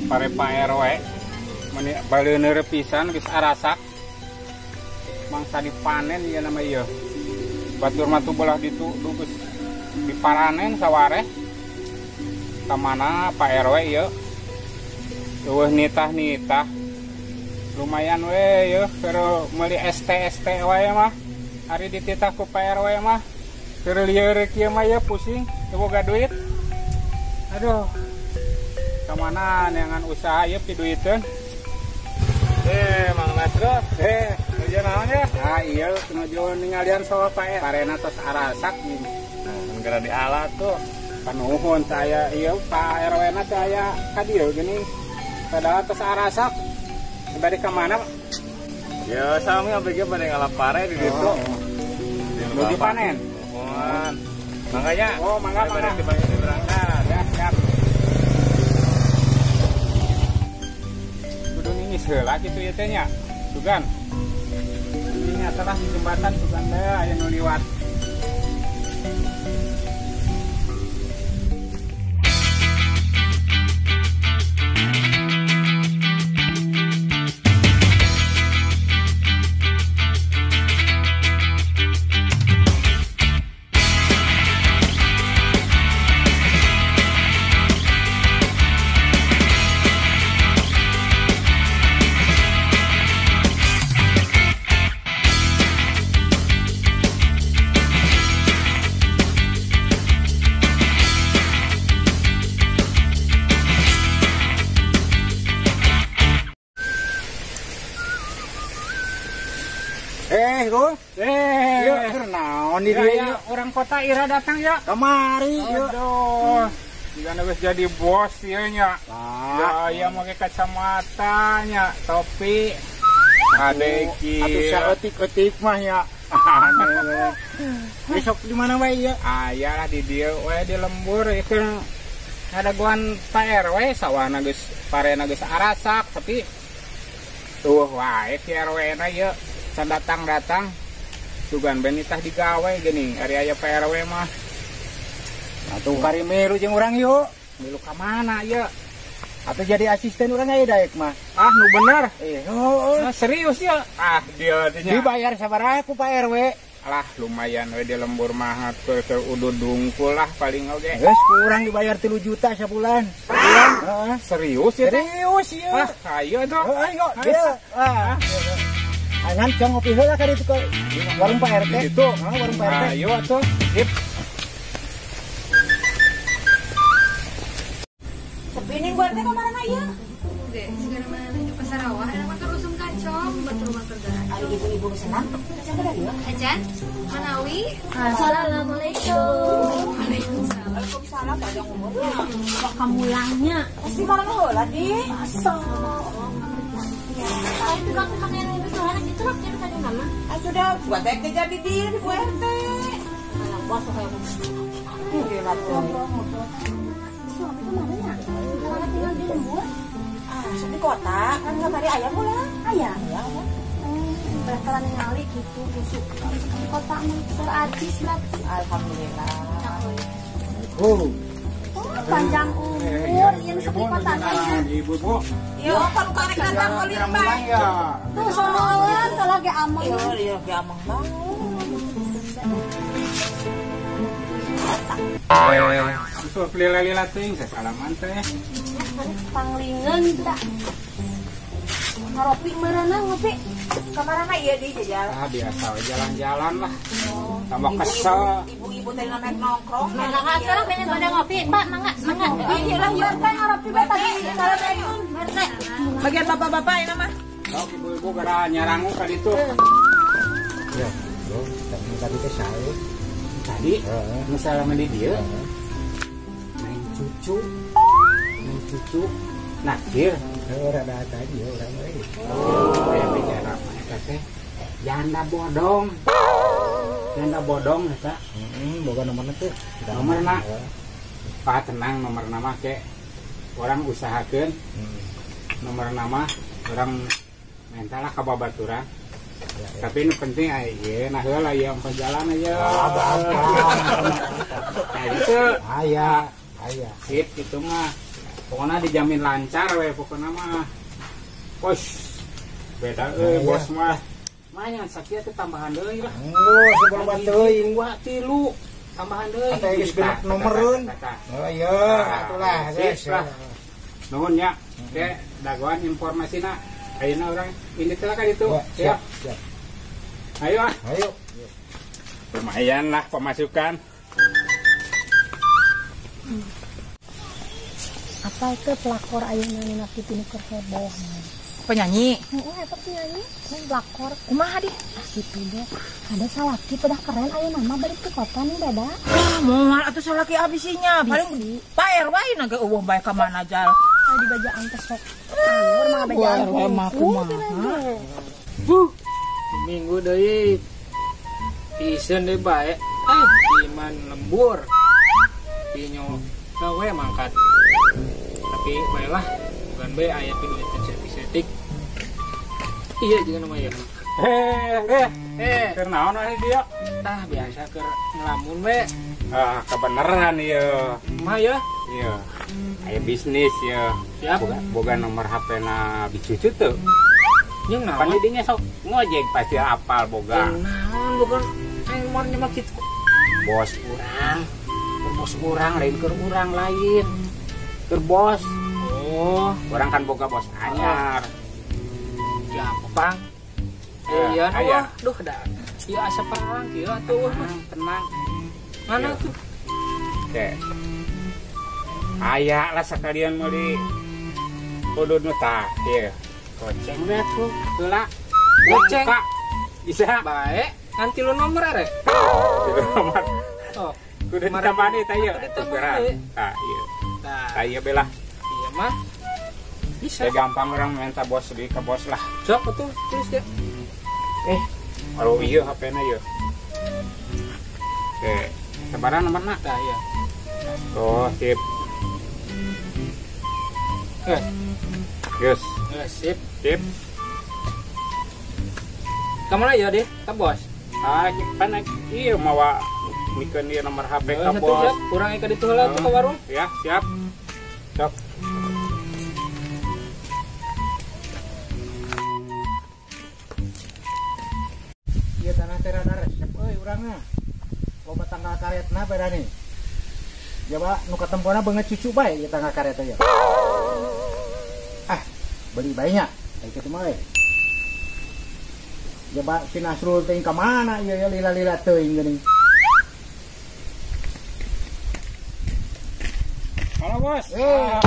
Pare Pak RW meni baleuneur pisan geus arasak. Mangsa dipanen ieu nama ieu. Batur mah belah ditu geus diparanen sawareh. Ka mana Pak RW ieu? Eueuh nitah-nitah. Lumayan we ieu keur meuli ST wae mah. Ari dititah ku Pak RW mah. Keur lieur kieu mah ieu pusing, teu boga duit. Aduh. Ka mana neangan usaha ieu piduiteun? Mang Nasro, nuju naon ya? Ah iya, nuju ningalian sawah Pak RW. Parena tos arasak gini. Nah, gara dialat tuh. Panuhun saya ieu Pak RW na teh aya ka dieu geuning. Padahal tos arasak. Bari ka mana, Pak? Ya, sami abdi ge bade ngalap pare di ditu. Nuju panen. Mohon. Mangga. Oh, mangga mangga. Bade berangkat. Ya, siap. Kudu ningis heula kitu ieu teh nya. Sugan. Ini adalah di jembatan sugan teh aya nu liwat. Bro. Yuk, naon di dieu ya, orang kota ira datang ya. Kamari yuk. Aduh. Jigana geus jadi bos ieu nya. Ya, ya make kacamata nya, topi. Ade kieu. Atuh saeutik-eutik mah ya. Besok di mana wae ya? Aya lah di dieu we di lembur ieu ada guan Pak RW sawahna geus parena geus arasak tapi tuh wae ki RW na ieu. Can datang-datang sugan benitah digawe geuning ari aya Pak RW mah. Atuh kari milu jeung urang yuk. Milu ka mana ieu? Atuh jadi asisten urang aya daek mah. Ah nu bener. Oh, nah, serius ya? Ah dia nya. Dibayar sabaraha ku Pak RW? Alah lumayan we di lembur mah keur udud dungkul lah paling oge. Geus ku urang dibayar 3 juta sabulan. Sabulan? Heeh. Serius ya? Serius ieu. Ah ayo tuh. Ayo. Ah. Angan cong ngopi heula ka ditu warung Pak RT. Itu, warung Pak RT. Ayo atuh. Sip. Sepining Bu RT ka mana ieu? Oke, sigana mana ke pasar rawa, enak mah usum kacong, batur mah kerja. Ari ibu-ibu senam, siapa dari ieu? Acan, Manawi. Assalamualaikum. Waalaikumsalam. Waalaikumsalam panjang umurnya. Kok kamulangnya? Pasti mana heula di? Masa. Ayo tukang-tukang yang ibu suara gitu lah kira tadi mama. Ah sudah, buat teh jadi di Bu RT. Alah, bos kayak gila tuh. Suami itu mana ya? Kalau tinggal di lembur? Ah, di kota kan nggak tadi ayah pulang. Ayah? Ayah kan? Berarti ningali gitu, busuk. Di kota mah seradis lah. Alhamdulillah. Oh. Oh, panjang umur, yang sepi kota teh. Ibu, Bu. Iya, kalau karek datang ulin bae. Tuh sonoan kalau ge ameng. Iya, iya ge ameng banget. Susul lila-lila teuing sasalaman teh. Panglingan tah. Ngaropi meureunna ngopi. Kamarana ieu di jajal. Ah biasa we jalan-jalan lah. Tambah kesel. Ibu-ibu teh namek nongkrong. Mangga sekarang pengen pada ngopi, Pak, mangga, mangga. Iya lah, iya teh ngaropi bae tadi. Assalamualaikum. Bagian bapak-bapak ini mah. Oh, ibu-ibu gara nyarangu ka ditu. Ya, bro, tadi teh sae. Tadi misalnya di dieu. Main cucu. Main cucu nakir. Heuh rada tadi urang euy. Oh, ya bicara mah eta teh. Janda bodong. Janda bodong eta. Heeh, boga nomorna teh. Nomorna. Pak tenang nomorna mah ke orang usahakeun. Nomor nama orang mentalah ka babaturan. Ya, ya. Tapi ini penting ieu nah heula ieu perjalanan ieu. Nah, itu. Aya, aya. Sip gitu mah. Pokoknya dijamin lancar we pokoknya mah. Bos. Beda euy bos mah. Mayan sakieu teh tambahan deui lah. Oh, sebelum teuing 2 3 tambahan deui. Atuh geus genep nomereun. Oh iya, atulah geus. Nuhun nya. Teh dagoan informasina. Ayeuna urang ini teh ka ditu. Siap, siap. Ayo ah. Ayo. Lumayan lah pemasukan. Apa itu pelakor ayeuna nu kitu nu keur heboh? Penyanyi? Heeh, eta penyanyi, pelakor. Kumaha dih? Ah kitu deh. Ada salaki pedah keren ayeuna mah balik ke kota nih dada. Ah, moal atuh salaki abisinya. Paling Pak RW na ge eueuh bae ka mana jal. Aya dibajaan teh sok. Anu mah bajaan mah kumaha. Huh. Minggu deui. Iseun deui bae. Iman lembur. Dinyo gawe mangkat. Tapi baelah bukan bae aya piduitan setik-setik. Iya juga namanya. Keur naon we dia? Tah biasa keur ngelamun we. Ah, kebeneran ieu. Mah ya? Iya. Aya bisnis ya. Siap. Boga nomor HP-na Bicucu teu. Jeung naon? Pan dinya sok ngojek pasti apal boga. Jeung naon bukan nomornya mah kitu. Bos urang. Bos urang lain keur urang lain. Keur bos. Oh, orang kan boga bos anyar. Gampang. Iya, wah, duh dah. Ieu asa perang kieu atuh mah tenang. Mana tuh? Oke. Aya lah sekalian meuli udud nu tah ieu. Goceng we atuh heula. Goceng. Bisa. Bae, nanti lu nomor are. Nomor. Oh, kudu ditambahan tah ieu. Tah ieu. Tah ieu belah. Iya mah. Bisa. Ya gampang orang minta bos di ke bos lah. Sok atuh tulis ya. Kalau iya HP-na ieu. Oke, sabaraha nomorna? Tah iya. Oh, sip. Yes. Sip, sip. Kamana ya deh, ka bos? Ah, pan ieu mawa mikeun ieu nomor HP ka bos. Urang ka ditu heula tuh ka warung. Ya, siap. Sok. Ieu tanah teh rada resep euy urangna. Loba tanggal karetna berani. Jaba nu katempona beungeut cucu bae ieu tanggal karet teh. Ah, beli bae nya. Ai kitu mah euy. Jaba si Nasrul teh ka mana ieu ya lila-lila teuing geuning. Halo bos. Iya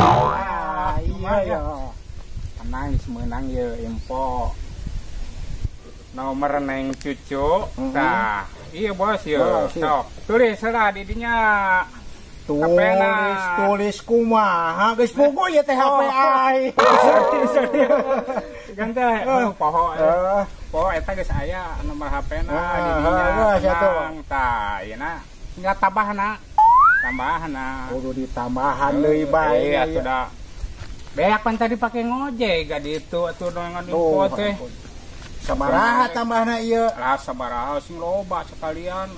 ya. Tenang meunang ieu info. Nomor neng cucu. Tah, iya bos ieu. Sok, tulis heula di dinya. Tulis tulis kumaha geus puguh ieu teh HP ai. Ganti poho. Poho eta geus aya nomor HP-na di dinya. Tah, ieu na tinggal tambahna. Tambahna. Kudu ditambahan deui bae. Iya sudah. Beak pan tadi pake ngojek ga ditu atuh dengan info teh. Sabaraha tambahna ieu? Lah sabaraha sing loba sekalian.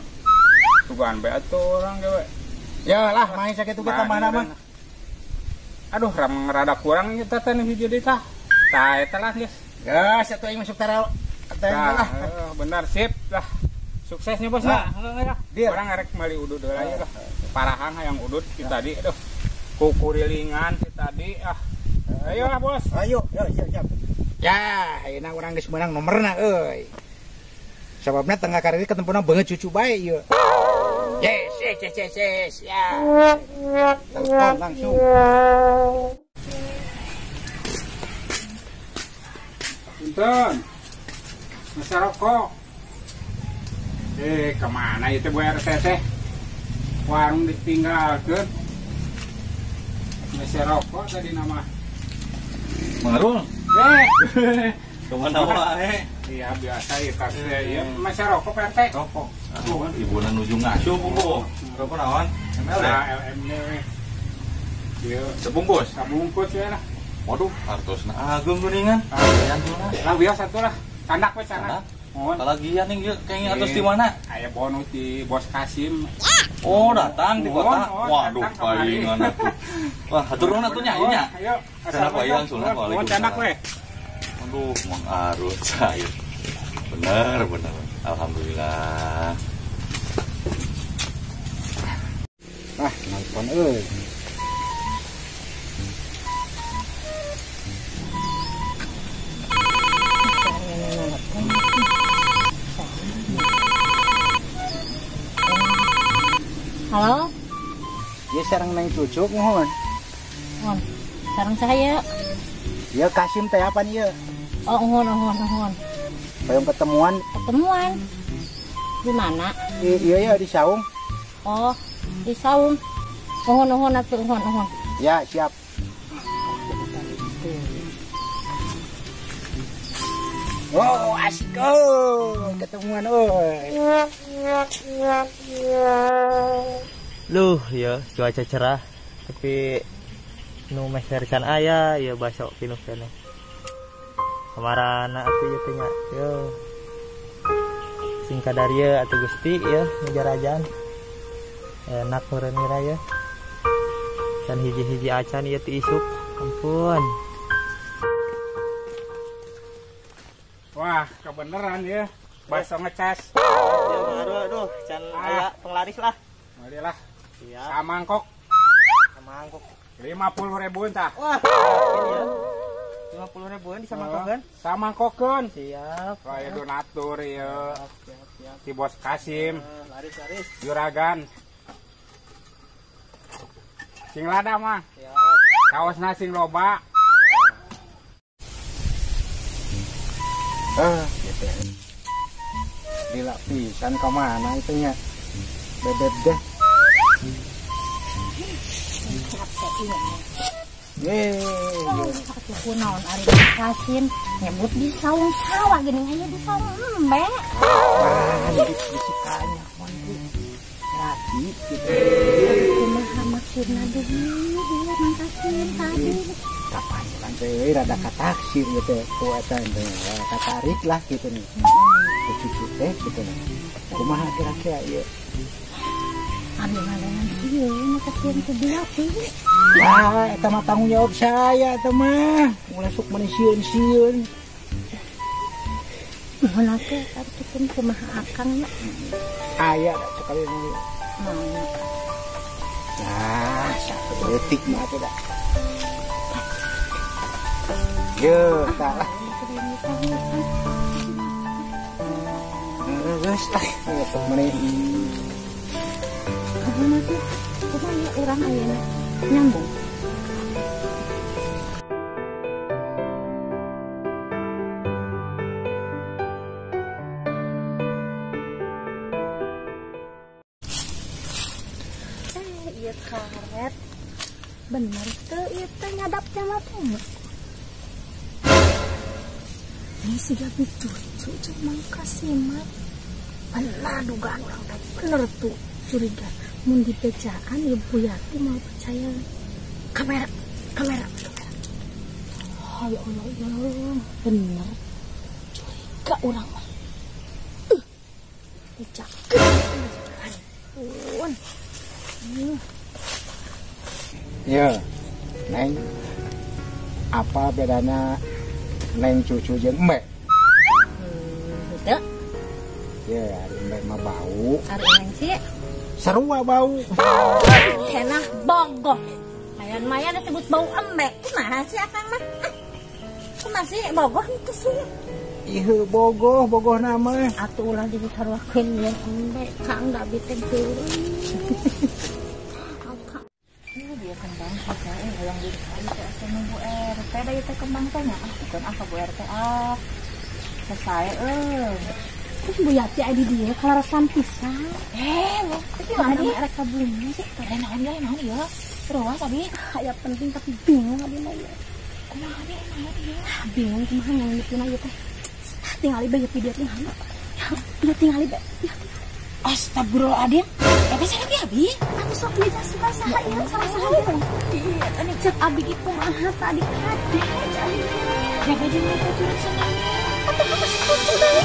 Tugan bae atuh urang ge we. Ya lah main sakitu ge tambahna mah. Aduh, rada kurang ieu teh nu hiji deui tah. Tah eta lah geus. Geus atuh aing masuk tara. Lah, benar sip lah. Suksesnya bos lah. Orang ngarek meuli udud heula ieu lah. Parahang hayang udud ti tadi aduh. Kukurilingan ti tadi ah. Ayo lah bos. Ayo, yo siap siap. Ya, ayeuna urang geus meunang nomorna euy. Sababna tengah karir ketempona beungeut cucu bae ieu. Yes, yes, yes, yes, yes. Ya. Telepon langsung. Punten. Masa rokok. Kemana itu Bu RT teh? Warung ditinggalkeun. Masa rokok tadi nama. Marul. Kemana wae? Iya biasa ya kasih ya. Masa rokok RT? Rokok. Aduh, ibu nuju ngasuh bu. Rokok naon? ML ya? LM we. Ieu sebungkus. Sabungkus ya lah. Waduh, artosna ageung geuningan. Lumayan tuh lah. Lah biasa tuh lah. Tandak we sana. Mohon. Kalagian nih kayaknya atos di mana? Aya bonus di Bos Kasim. Oh, datang di kota. Waduh, palingan atuh. Wah, hatur nuhun atuh nya ieu nya. Ayo, assalamualaikum. Waalaikumsalam. Aduh, Mang Arul saya. Bener, bener. Alhamdulillah. Ah, nelpon euy. Halo? Iya, sareng Neng Cucuk mohon. Mohon. Sareng saya. Iya, Kasim teh apa nih ya? Oh, mohon, mohon, mohon. Payung ketemuan. Ketemuan? Di mana? Iya, iya, di saung. Oh, di saung. Mohon, mohon, atuh, mohon, mohon. Ya, siap. Oh, asik oh, ketemuan oh. Luh, ya cuaca cerah, tapi nu meser can aya, ya baso pinuh keneh. Kamarana atuh ieu teh nya, yo. Sing kadarieu atuh Gusti ya ngejarajan. Enak meureun ngira ya. Can hiji-hiji acan ieu ti isuk. Ampun. Wah, kebeneran ya. Baso ngecas. Ya, Bang Arul, aduh, can aya penglaris lah. Marilah. Siap. Samangkok. Samangkok. 50 ribuan tah. Wah, ini ya. 50 ribuan disamangkokkeun? Samangkokkeun. Siap. Wah, ya donatur ya. Siap, siap, siap. Si Bos Kasim. Laris, laris. Juragan. Sing lada mah. Siap. Kaosna sing loba. Ah, gitu. Lila pisan ke mana itu nya? Bebek deh. Yeay. Atuh kunaon ari Kasim nyebut di saung sawah geuning aya di saung embe. Ah, jadi disikanya mantri. Laki gitu. Kumaha maksudna deui ieu Mang Kasim tadi? Kapan urang teh euy rada kataksir ieu teh ku eta teh katarik lah gitu nih. Ku cucu teh gitu nih. Kumaha kira-kira ieu? Abi ngalengan sieun kasihan ku Biati. Wah, eta mah tanggung jawab saya eta mah. Ulah sok meni sieun-sieun. Nuhun teh atuh kumaha akang nya. Aya da sekali nu. Mana? Nah, satu detik mah atuh da. Yo, salah. Geus tah, sok meni. Kumaha teh? Kumaha urang ayeuna nyambung. Ieu karet. Bener teu ieu teh ngadapnya mah teh. Ini si Gabi cucu cek Mang Kasim mah. Bener dugaan orang teh bener tuh curiga. Mun dibejaan Ibu Yati mau percaya. Kamera, kamera, kamera. Oh, ya Allah, ya Allah, bener. Curiga orang mah. Bejakeun. Ampun. Ya, Neng. Apa bedanya Neng cucu jeung embe? Gitu. Ya, ari embe mah bau. Ari Neng sih sarua bau. Cenah bogoh. Mayan-mayan disebut bau embe. Kumaha sih akang mah? Kumaha sih bogoh itu sih? Ih, bogoh, bogoh nama. Atuh ulah disaruakeun jeung embe, Kang da abi teh geureun. Ini dia kembang saja, hayang dicari teh asa nunggu RT da ieu teh kembang teh nya. Ah, bukan ah ka Bu RT ah. Selesai euy. Terus Bu Yati aya di dieu kalarasan pisan. Loh, tapi mana dia rek ka bumi sih? Naon ieu, naon ieu? Ruas abi. Aya penting tapi bingung abi mah ieu. Kumaha abi naon ieu? Bingung kumaha nyangituna ieu teh. Tingali bae video tingali. Ya tingali bae. Ya. Astagfirullahaladzim. Eta salaki abi? Atuh sok meja suka saha ieu salah saha ieu. Iya, tadi cek abi ge kumaha tadi kade cai. Jaga jeung eta turun senang. Atuh mah si cucu bae.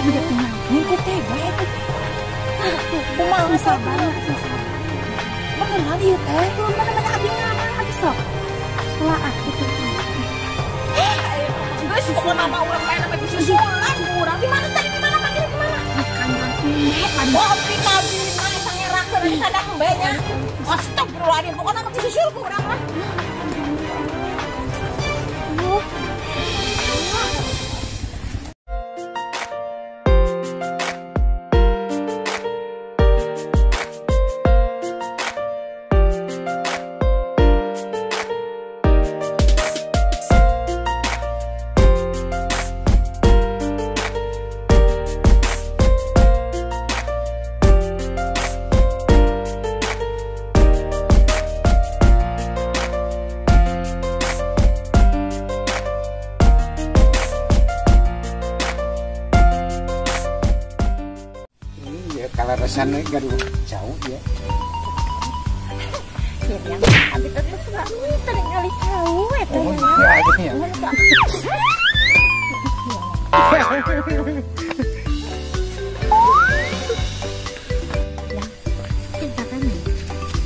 Abi da tinggal. Mun teh bae eta. Kumaha Sing sabar, sing sabar. Beneran ieu teh, turun mana-mana abi ngaman abi sok. Salah gitu. Geus pokona mah urang mah namanya disusulan urang. Di mana tadi di mana manggil di mana? Di kandang embe tadi. Oh, di tadi mah sangerakeun di kandang embe nya. Astagfirullahaladzim, pokona mah disusul ku urang mah. Kaleresan gaduh jauh ya. Ya yang abi teh selalu ningali jauh eta ya. Cinta kan?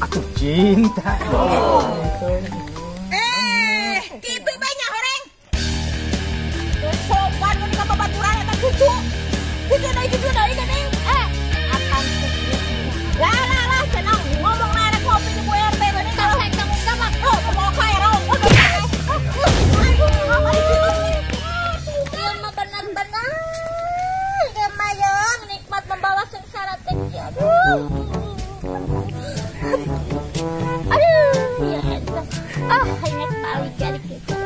Atuh cinta. Kitu banyak horeng. Sopan mun ka babaturan eta cucu. Cucu deui geuning. Lah lah lah cenah ngomong na rek ngopi di Bu RT geuning kalau rek tanggung jawab. Oh, mau kae raung. Ieu mah bener-bener ieu mah yeung nikmat membawa sengsara teh. Aduh. Aduh, ya eta. Ah, ingat balik jadi kitu.